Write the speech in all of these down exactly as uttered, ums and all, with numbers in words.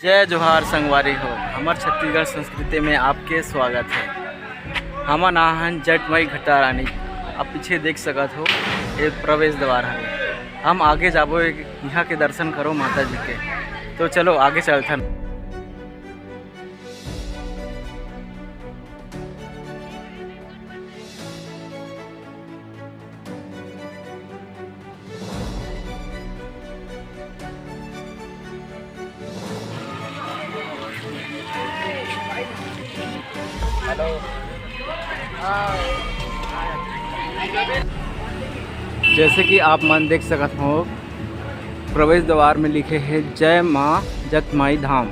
जय जोहार संगवारी हो, हमर छत्तीसगढ़ संस्कृति में आपके स्वागत है। हमन आ हन जटमई घटारानी। आप पीछे देख सकत हो, ये प्रवेश द्वार हरे। हम आगे जाबो, एक यहाँ के दर्शन करो माता जी के। तो चलो आगे चलथन। जैसे कि आप मन देख सकत हो, प्रवेश द्वार में लिखे हे, "जय माँ जतमाई धाम।"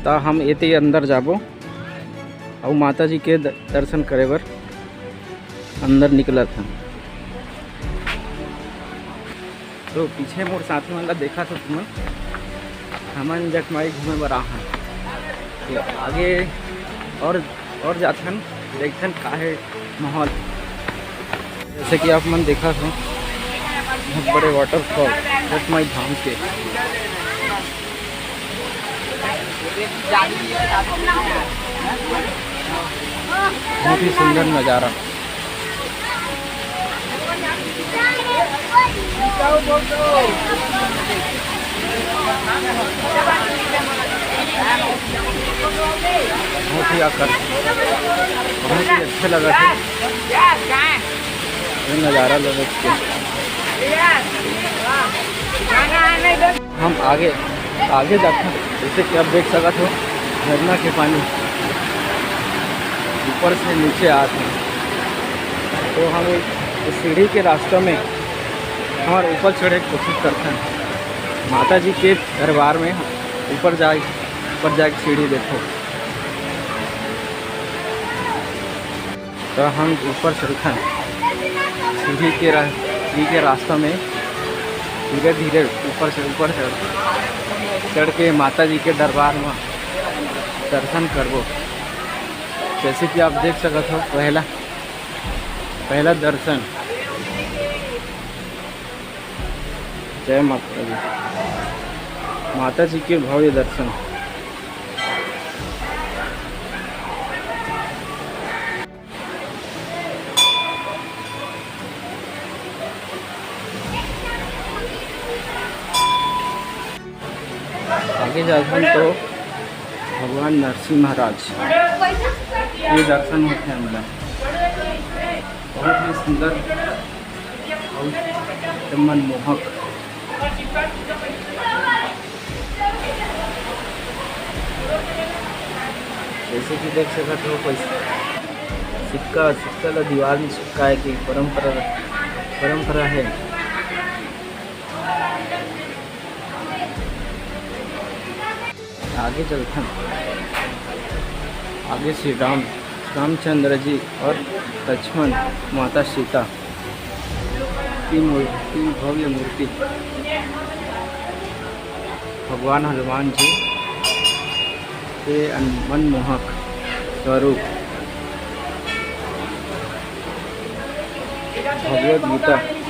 त हम एती अंदर जाबो अउ माता जी के द-, दर्शन करे बर अंदर निकलत हन। तो पीछे मोर साथी मन ला देखा तो तुमन, हमन जटमाई घूमे बर आहन। तो आगे और, और जाथन, देखथन का है माहौल। जैसे कि आप मन देखा हो, बहुत बड़े वाटरफॉल जटमाई धाम के। बहुत ही सुंदर नज़ारा। बहुत ही आकर्षण, बहुत ही अच्छा लगा था ये नज़ारा लोग के। हम आगे, आगे जाते हैं। जैसे कि आप देख सकते हो, झरना के पानी ऊपर से नीचे आते हैं। तो हम एक सीढ़ी के रास्ता में हमारे ऊपर चढ़े के कोशिश करते हैं। माता जी के दरबार में ऊपर जाए, ऊपर जाके सीढ़ी देखो। तो हम ऊपर चढ़थन सीढ़ी के रा-, सीढ़ी के रास्ता में धीरे धीरे ऊपर से ऊपर चढ़, चढ़ के माता जी के दरबार में दर्शन करबो। जैसे कि आप देख सकत हो, पहला, पहला दर्शन। जय माता दी। माता जी के भव्य दर्शन। आगे जाथन तो भगवान नरसिंह महाराज के दर्शन होथे हमला। बहुत ही सुंदर और मनमोहक। जैसे कि देख सकत हो, कोई सिक्का, सिक्का ला दीवार में चिपकाए के परंपरा, परंपरा है। आगे चलथन। आगे श्री राम, रामचंद्र जी और लक्ष्मण, माता सीता की मूर्ति, भव्य मूर्ति, भगवान हनुमान जी के अन-, मनमोहक स्वरूप, भगवत गीता।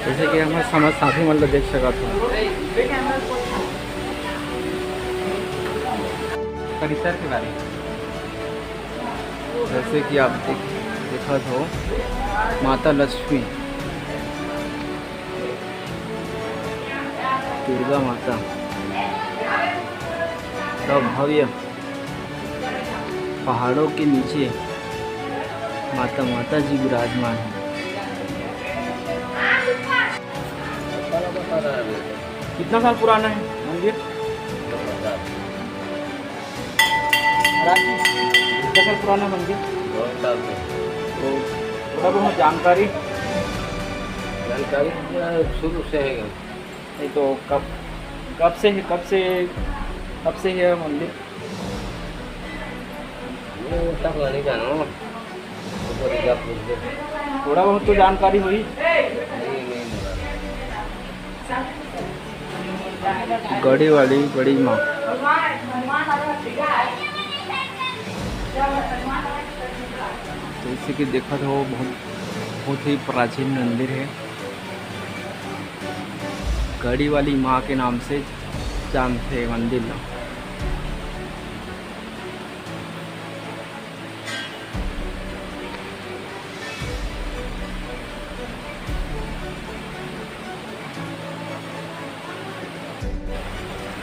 जैसे कि हमर समस्त साथी मन ला देख सकत हो, परिसर के बारे में। जैसे कि आप देख, देखत हो, माता लक्ष्मी, दुर्गा माता का भव्य पहाड़ों के नीचे माता, माता जी विराजमान है। कितना साल पुराना है मंदिर? कितना साल पुराना मंदिर? बहुत साल से। तो थोड़ा बहुत जानकारी? जानकारी तो शुरू से है। नहीं तो कब, कब से है, कब से, कब से है मंदिर? वो तक नहीं जानो। ऊपर ही जा पूछ दे। थोड़ा बहुत तो जानकारी हुई। नहीं, नहीं, नहीं। गढ़ी वाली बड़ी माँ। जैसे कि देखत हो, बहुत, बहुत ही प्राचीन मंदिर है। गड़ी वाली माँ के नाम से जानथे मंदिर ला।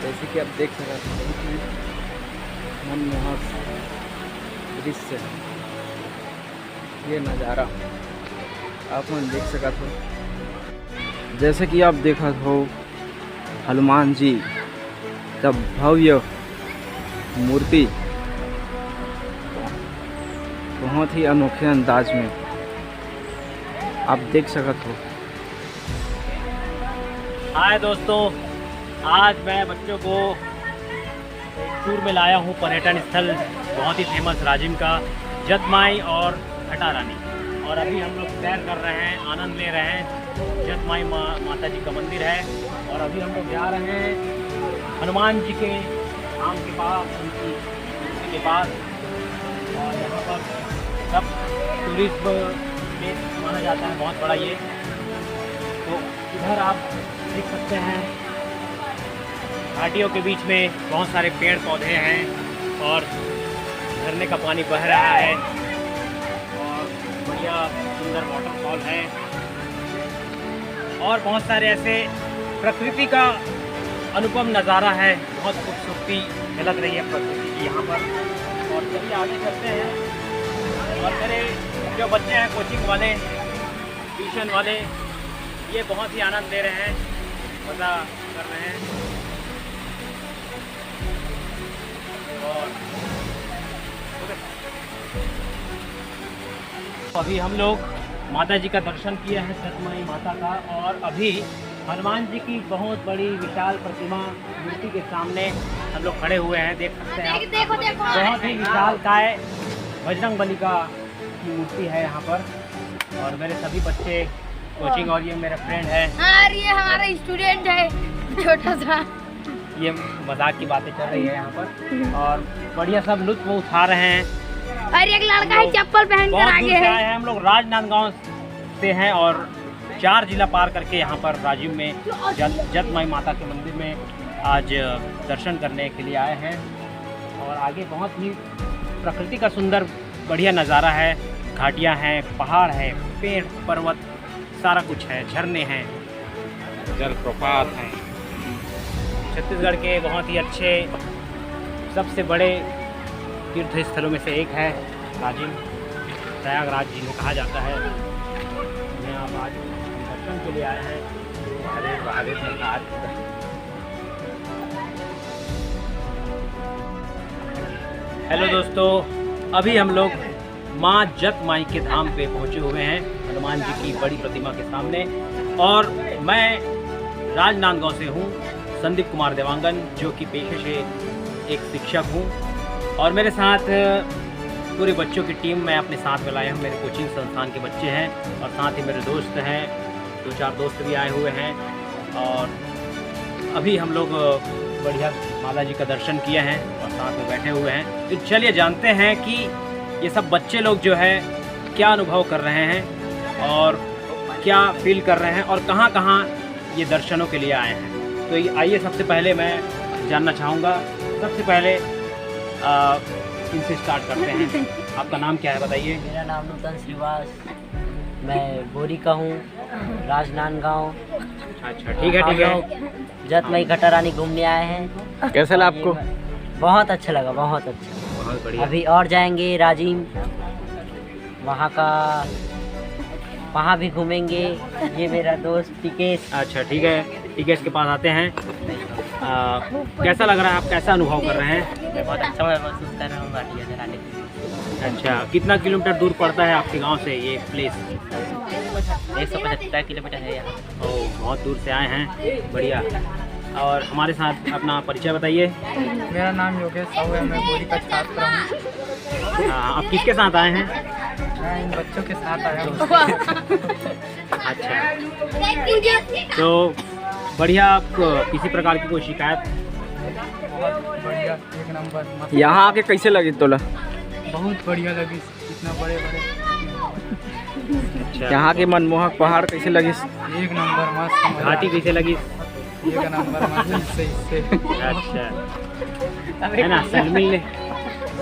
जैसे कि आप देख सकत हो, बहुत ही मनमोहक दृश्य है ये नज़ारा, आप मन देख सकत हो। जैसे कि आप देखत हो, हनुमान जी का भव्य मूर्ति बहुत ही अनोखे अंदाज में आप देख सकत हो। हाय दोस्तों, आज मैं बच्चों को टूर में लाया हूँ पर्यटन स्थल, बहुत ही फेमस राजिम का, जतमाई और घटा रानी। और अभी हम लोग सैर कर रहे हैं, आनंद ले रहे हैं। जतमाई मा-, माता जी का मंदिर है और अभी हम लोग जा रहे हैं हनुमान जी के धाम के पास, उनकी मूर्ति के पास। और यहाँ पर सब टूरिज्म प्लेस माना जाता है बहुत बड़ा ये। तो इधर आप देख सकते हैं, घाटियों के बीच में बहुत सारे पेड़ पौधे हैं और झरने का पानी बह रहा है और बढ़िया सुंदर वाटरफॉल है और बहुत सारे ऐसे प्रकृति का अनुपम नज़ारा है। बहुत खूबसूरती झलक रही है प्रकृति की यहाँ पर। और चलिए आगे चलते हैं। और मेरे जो बच्चे हैं कोचिंग वाले, ट्यूशन वाले, ये बहुत ही आनंद ले रहे हैं, मज़ा कर रहे हैं। और अभी हम लोग माता जी का दर्शन किया है, जतमाई माता का, और अभी हनुमान जी की बहुत बड़ी विशाल प्रतिमा मूर्ति के सामने हम लोग खड़े हुए हैं। देख सकते हैं आप, देखो, देखो। बहुत ही विशाल काय बजरंग बली का की मूर्ति है यहाँ पर। और मेरे सभी बच्चे कोचिंग, और ये मेरा फ्रेंड है। हाँ, और ये हमारा स्टूडेंट है, छोटा सा। ये मजाक की बातें चल रही है यहाँ पर और बढ़िया सब लुत्फ उठा रहे हैं। और एक लड़का है, चप्पल पहन कर आगे है। हम लोग राजनांदगांव से हैं और चार जिला पार करके यहाँ पर राजिम में जत, जतमाई माता के मंदिर में आज दर्शन करने के लिए आए हैं। और आगे बहुत ही प्रकृति का सुंदर बढ़िया नज़ारा है, घाटियाँ हैं, पहाड़ है, पेड़ पर्वत, सारा कुछ है, झरने हैं, जलप्रपात हैं। छत्तीसगढ़ के बहुत ही अच्छे, सबसे बड़े तीर्थ स्थलों में से एक है राजिम, प्रयागराज जिन्हें कहा जाता है। यहाँ आज दर्शन के लिए आए हैं। अरे, महादेव ने कहा। हेलो दोस्तों, अभी हम लोग माँ जत माई के धाम पे पहुँचे हुए हैं, हनुमान जी की बड़ी प्रतिमा के सामने। और मैं राजनांदगांव से हूँ, संदीप कुमार देवांगन, जो कि पेशे से एक शिक्षक हूँ। और मेरे साथ पूरे बच्चों की टीम मैं अपने साथ में लाया हूँ। मेरे कोचिंग संस्थान के बच्चे हैं और साथ ही मेरे दोस्त हैं, दो चार दोस्त भी आए हुए हैं। और अभी हम लोग बढ़िया माता जी का दर्शन किए हैं और साथ में बैठे हुए हैं। तो चलिए जानते हैं कि ये सब बच्चे लोग जो है क्या अनुभव कर रहे हैं और क्या फील कर रहे हैं और कहाँ कहाँ ये दर्शनों के लिए आए हैं। तो ये, आइए, सबसे पहले मैं जानना चाहूँगा, सबसे पहले आ, इनसे स्टार्ट करते हैं। आपका नाम क्या है, बताइए। मेरा नाम नूतन श्रीवास, मैं बोरी का हूँ, राजनांदगांव। अच्छा, ठीक है, ठीक है। जतमई घटा रानी घूमने आए हैं। कैसा लगा आपको? बहुत अच्छा लगा, बहुत अच्छा। बहुत बढ़िया। अभी और जाएंगे राजिम, वहाँ का, वहाँ भी घूमेंगे। ये मेरा दोस्त टिकेश। अच्छा, ठीक है, टिकेश के पास आते हैं। आ, कैसा लग रहा है, आप कैसा अनुभव कर रहे हैं? बहुत अच्छा महसूस कर रहा हूँ घाटिया से आने के लिए। अच्छा, कितना किलोमीटर दूर पड़ता है आपके गांव से ये प्लेस? एक सौ पचहत्तर किलोमीटर है यहाँ। ओ, बहुत दूर से आए हैं, बढ़िया। और हमारे साथ अपना परिचय बताइए। मेरा नाम योगेश साहू है, मैं बोरी का छात्र हूँ। हाँ, आप किसके साथ आए हैं? मैं इन बच्चों के साथ आया हूँ। अच्छा, तो बढ़िया, आप किसी प्रकार की कोई शिकायत? बहुत बढ़िया, एक नंबर, मस्त। यहाँ आके कैसे लगी तोला? बहुत बढ़िया लगी, इतना बड़े बड़े। अच्छा। यहाँ के मनमोहक पहाड़ कैसे लगी? एक नंबर, मस्त, मजा घाटी आया। कैसे लगी? ये का नाम हमारा माता जी से, इससे। अच्छा, है ना, सलमिल ने,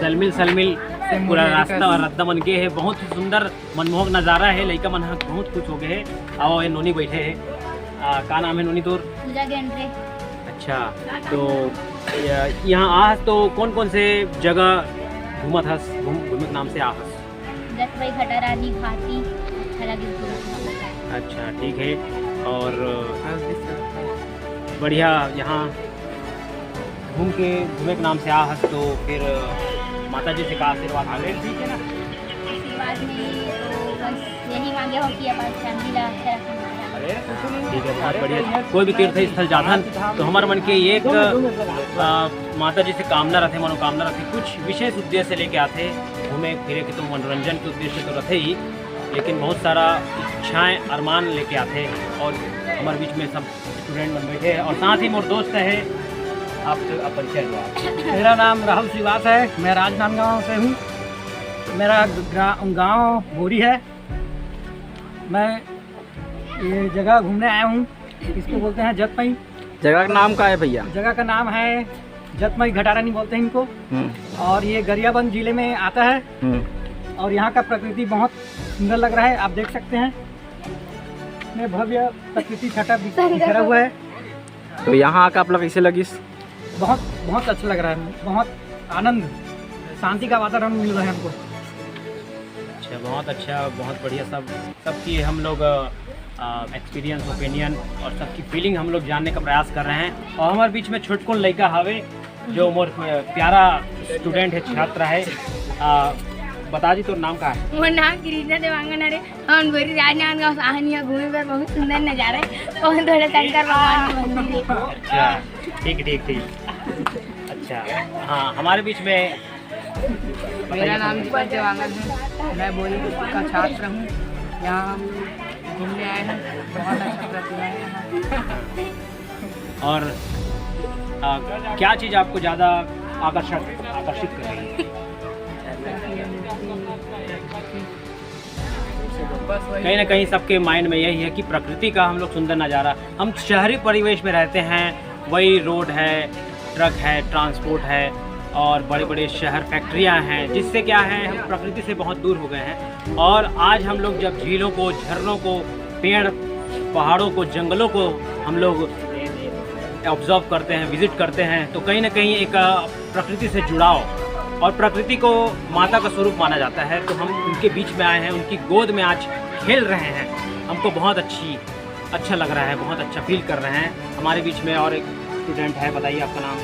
सलमिल सलमिल से पूरा मुंडेरी रास्ता का और रद्दा मन के है। बहुत ही सुंदर मनमोहक नजारा है। लइका मन ह बहुत खुश हो गए है। आओ, ये नोनी बैठे है। आ, का नाम है नोनी तोर? पूजा गेंडरे। अच्छा, तो य-, यहाँ आज तो कौन कौन से जगह घूमत हस, घूम, घूमे के नाम से आ हस? जतवई, घटारानी, घाटी, अच्छा लगे घूमे। अच्छा, ठीक है। और बढ़िया, यहाँ घूम के, घूमे के नाम से आ हस, तो फिर माता जी से का आशीर्वाद मांगे? ठीक है ना? आशीर्वाद में तो बस यही मांगे हो कि अपन फैमिली ला अच्छा रखें। ठीक है, बहुत बढ़िया। कोई भी तीर्थ स्थल जाथन तो हमर मन के एक, अ, माता जी से कामना रथे, मनोकामना रथे, कुछ विशेष उद्देश्य लेके आथे। घूमे फिरे के तो मनोरंजन के उद्देश्य तो रथे ही, लेकिन बहुत सारा इच्छाएं, अरमान लेके आथे। और हमारे बीच में सब स्टूडेंट मन बैठे हैं और साथ ही मोर दोस्त है। आप, आप परिचय दो आप। मेरा नाम राहुल श्रीवास है, मैं राजनांदगांव से हूँ। मेरा ग्रा-, गांव बोरी है। मैं ये जगह घूमने आया हूँ, इसको बोलते हैं जतमई। जगह का नाम का है भैया? जगह का नाम है जतमई, घटारानी बोलते हैं इनको। हम्म। और ये गरियाबंद जिले में आता है। हम्म। और यहाँ का प्रकृति बहुत सुंदर लग रहा है, आप देख सकते हैं, इतने भव्य प्रकृति छटा बिख-, बिखरा हुआ है। तो यहाँ आके आप लोग कैसे लगिस? बहुत, बहुत अच्छा लग रहा है, बहुत आनंद, शांति का वातावरण मिल रहा है हमको। अच्छा, बहुत अच्छा, बहुत बढ़िया। सब, सबकी हम लोग, अ, अ, एक्सपीरियंस, ओपिनियन और सबकी फीलिंग हम लोग जानने का प्रयास कर रहे हैं। और हमारे बीच में छोटकुन लइका हवे, जो मोर प्यारा स्टूडेंट है, छात्र है। अ, बता दी, तोर नाम का है? मोर नाम कृष्णा देवांगन हरे। हम बोरी राजनांदगांव से आहन यहाँ घूमे बर। बहुत सुंदर नजारा है। बहुत बड़ा शंकर भगवान का मंदिर है। अच्छा, ठीक, ठीक, ठीक। अच्छा, हाँ, हमारे बीच में मेरा नाम दीपक देवांगन है, मैं बोरी का छात्र हूँ। यहाँ हम घूमने आए हैं, बहुत अच्छा प्रतिमा है यहाँ। और, आ, क्या चीज़ आपको ज़्यादा आकर्षक, आकर्षित कर रही है? कहीं ना कहीं सबके माइंड में यही है कि प्रकृति का हम लोग सुंदर नज़ारा, हम शहरी परिवेश में रहते हैं, वही रोड है, ट्रक है, ट्रांसपोर्ट है और बड़े बड़े शहर, फैक्ट्रियां हैं, जिससे क्या है, हम प्रकृति से बहुत दूर हो गए हैं। और आज हम लोग जब झीलों को, झरनों को, पेड़, पहाड़ों को, जंगलों को हम लोग ऑब्जर्व करते हैं, विजिट करते हैं, तो कहीं ना कहीं एक, अ, प्रकृति से जुड़ाव और प्रकृति को माता का स्वरूप माना जाता है। तो हम उनके बीच में आए हैं, उनकी गोद में आज खेल रहे हैं। हमको बहुत अच्छी, अच्छा लग रहा है, बहुत अच्छा फील कर रहे हैं। हमारे बीच में और एक स्टूडेंट है, बताइए आपका नाम।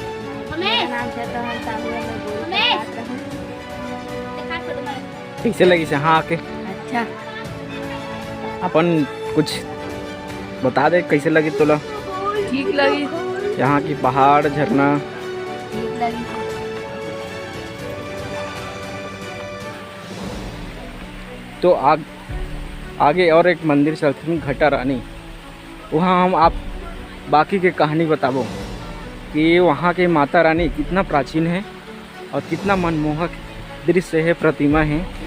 मेरा नाम श्रद्धा है, साहू है, मैं बोरी का छात्र हूँ। कैसे लगिस यहाँ आके? अच्छा। अपन कुछ बता दे, कैसे लगिस तोला? ठीक लगिस। यहाँ की पहाड़, झरना? ठीक लगिस। तो आग-, आगे और एक मंदिर चलथन, घटा रानी। वहाँ हम आप बाकी के कहानी बताबो कि वहाँ के माता रानी कितना प्राचीन है और कितना मनमोहक दृश्य है, प्रतिमा है।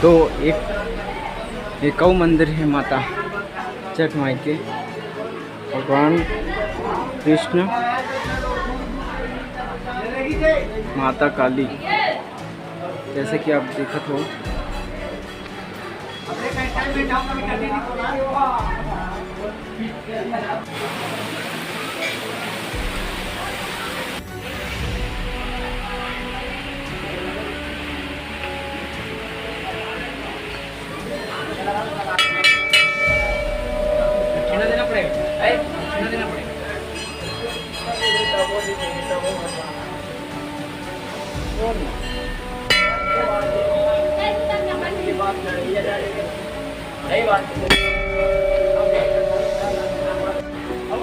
तो एक, एक अउ मंदिर है माता जट माई के, भगवान कृष्ण, माता काली, जैसे कि आप देखत हो। दक्षिणा देना पड़ेगा। ए, दक्षिणा देना पड़ेगा।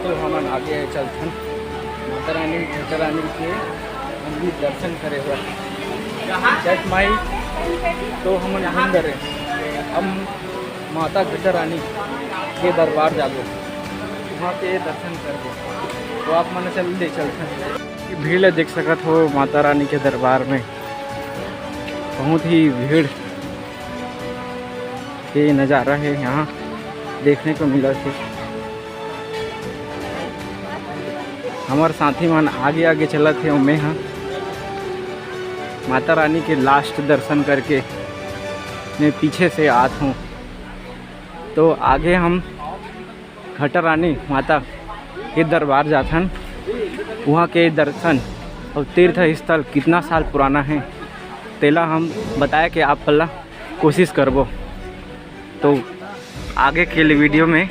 तो हमन आगे चलथन। माता रानी, घटा रानी के मंदिर दर्शन करे बर। जय माई, तो हमन घूम डरे। अब माता घटा रानी के दरबार जाबो, वहाँ के दर्शन करबो। तो आप मन चल, ले चलथन। भीड़ ल देख सकत हो माता रानी के दरबार में, बहुत ही भीड़ के नज़ारा है यहाँ देखने को मिला थे। हमर साथी मन आगे आगे चलत हे, अउ मैं ह माता रानी के लास्ट दर्शन करके मैं पीछे से आत हूँ। तो आगे हम घटा रानी माता के दरबार जाथन, वहाँ के दर्शन और तीर्थ स्थल कितना साल पुराना है, तेला हम बताए के आप ला कोशिश करबो। तो आगे के लिए वीडियो में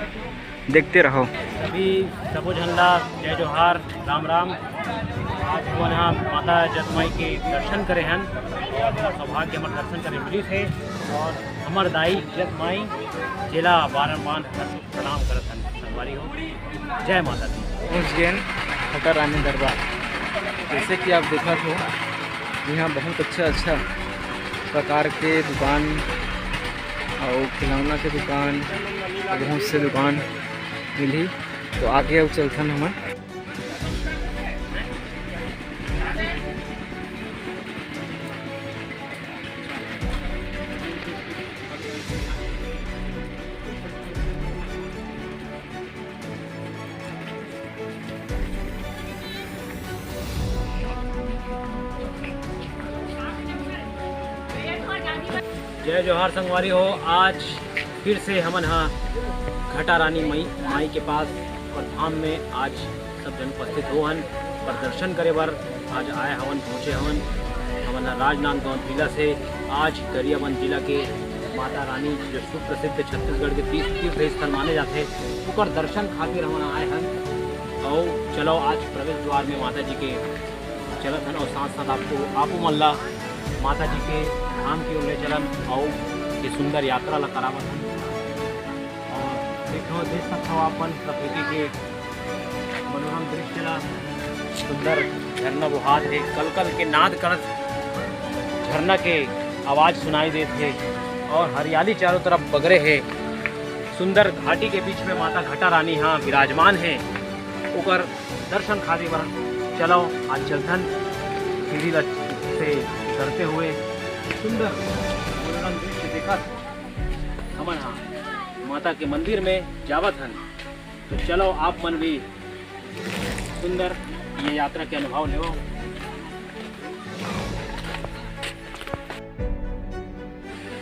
देखते रहो। सभी सबो झन ला जय जोहार, राम राम। आज हमन ह माता जतमाई के दर्शन करे हन और हमर सौभाग्य हमर दर्शन करे मिलिस हे और हमर दाई जतमाई जेला बारम्बार प्रणाम करत हन संगवारी हो। जय माता दी। पहुँच गए हन घटा रानी दरबार। जैसे कि आप देखत हो, यहाँ बहुत अच्छा अच्छा प्रकार के दुकान और खिलौना के दुकान और बहुत से दुकान मिली। तो आगे अब चलथन हमन। जय जोहार संगवारी हो, आज फिर से हमन हा घटा रानी माई, माई के पास और धाम में आज सब जन उपस्थित हो हन, पर दर्शन करे बर आज आए हवन, पहुँचे हवन। हमन ह राजनांदगांव जिला से आज गरियाबंद जिला के माता रानी जो सुप्रसिद्ध छत्तीसगढ़ के तीस तीर्थ स्थल माने जाथे, ओकर दर्शन खातिर हमन आए हन। अउ चलो आज प्रवेश द्वार में माता जी के चलत हन और साथ साथ आपको, आपो मन ला माता जी के धाम की ओर ले चलन और ये सुंदर यात्रा ला करावत हन। और देखो, देख सकत हो आप मन प्रकृति के मनोरम दृश्य ला, सुंदर झरना बोहात हे, कलकल के नाद करत झरना के आवाज सुनाई देत हे और हरियाली चारों तरफ बगरे हे। सुंदर घाटी के बीच में माता घटा रानी हा विराजमान हे, ओकर दर्शन खातिर बर चलो आज चलथन सीढ़ी ल से उतरते हुए सुंदर मनोरम दृश्य देखत हमन हा माता के मंदिर में जावत हन। तो चलो आप मन भी सुंदर ये यात्रा के अनुभव लेवो।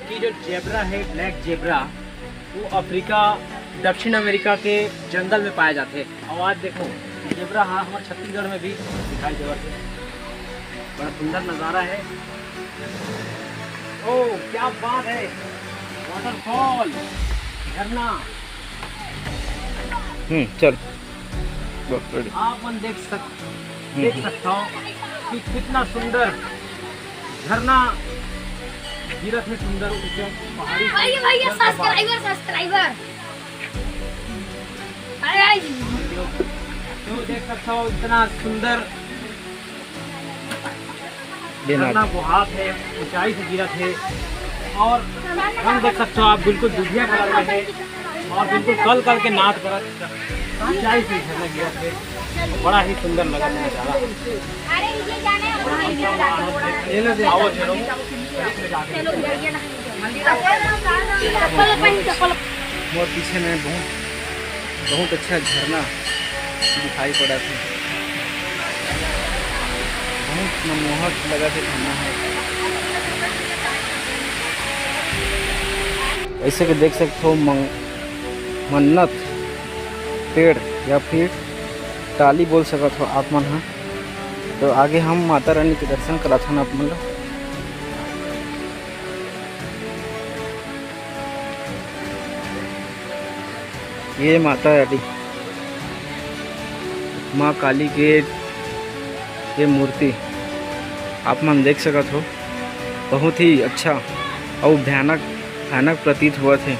कि जो जेब्रा है, ब्लैक जेब्रा, वो अफ्रीका, दक्षिण अमेरिका के जंगल में पाया जाते हैं। और आज देखो, जेब्रा हाँ हमारे छत्तीसगढ़ में भी दिखाई देवत है। बड़ा सुंदर नज़ारा है। ओ, क्या बात है, वाटरफॉल, झरना। हम्म, चल। बस, ready। आप मन देख सक-, हम्म, देख हम्म। सकता हो कि कितना सुंदर झरना गिरत है, सुंदर ऊंचे पहाड़ी से। भैया, भैया, जल प्रपात। Subscriber, subscriber। अरे, अरे। तो देख सकता हो, इतना सुंदर झरना बोहात है, ऊंचाई से गिरत है और रंग देख सकते हो आप, बिल्कुल दुधिया कलर में है और बिल्कुल कल कल के नाद करत ऊंचाई से झरना गिरत है। बड़ा ही सुंदर लगा था नजारा। ये ना दे। आओ चलो। चप्पल पहन, चप्पल। मोर पीछे में बहुत, बहुत अच्छा झरना दिखाई पड़त हे। बहुत मनमोहक लगत हे झरना हे। ऐसे के देख सकत हो, मं-, मन्नत पेड़ या फिर टाली बोल सकत हो आप मन ह। तो आगे हम माता रानी के दर्शन कराथन आप मन ल। ये माता रानी, माँ काली के ये मूर्ति आप मन देख सकत हो, बहुत ही अच्छा अउ भयानक, भयानक प्रतीत होवत हे।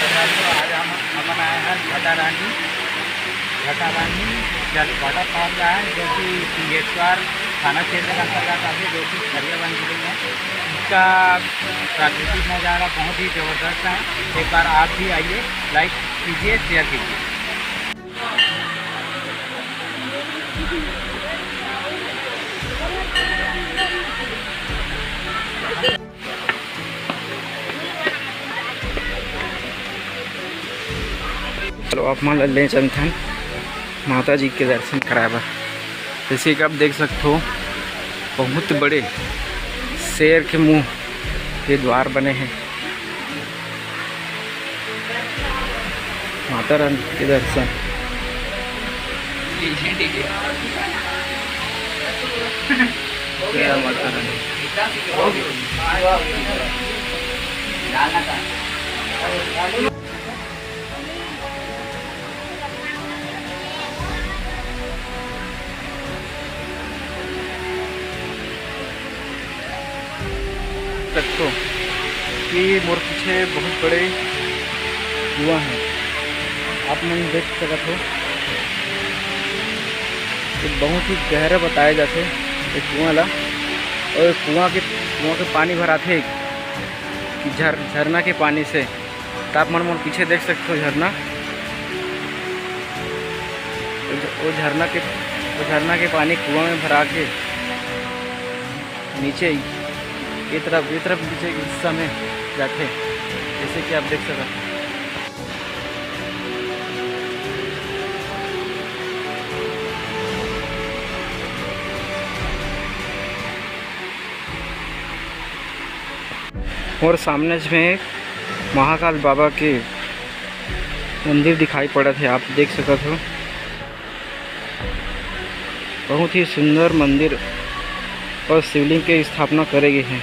तो आज हम, हमन आए हैं घटारानी, घटारानी जल वाटरफॉल का है, जो कि सिंगेश्वर थाना क्षेत्र के अंतर्गत आते, जो कि गरियाबंद जिले में। इसका प्राकृतिक नज़ारा बहुत ही ज़बरदस्त है। एक बार आप भी आइए, लाइक कीजिए, शेयर कीजिए। चलो, आप मन ला ले चलथन माता जी के दर्शन कराए बर। जैसे कि आप देख सकते हो, बहुत बड़े शेर के मुंह के द्वार बने हैं। माता रानी के दर्शन। जय माता रानी। सकथो कि मोर पीछे बहुत बड़े कुआं है, आप मन देख सकत हो। ये बहुत ही गहरा बताया जाथे ये कुआं ला, और ये कुआं के, कुआं के पानी भराथे कि झर-, झरना के पानी से। त आप मन मोर पीछे देख सकथो झरना, वो झ-, वो झरना के, वो झरना के पानी कुआं में भरा के नीचे ही ये तरफ, ये तरफ नीचे के हिस्सा में जाथे, जैसे कि आप देख सकत हो। और सामने में महाकाल बाबा के मंदिर दिखाई पड़त हे, आप देख सकत हो। बहुत ही सुंदर मंदिर और शिवलिंग के स्थापना करे गे हे।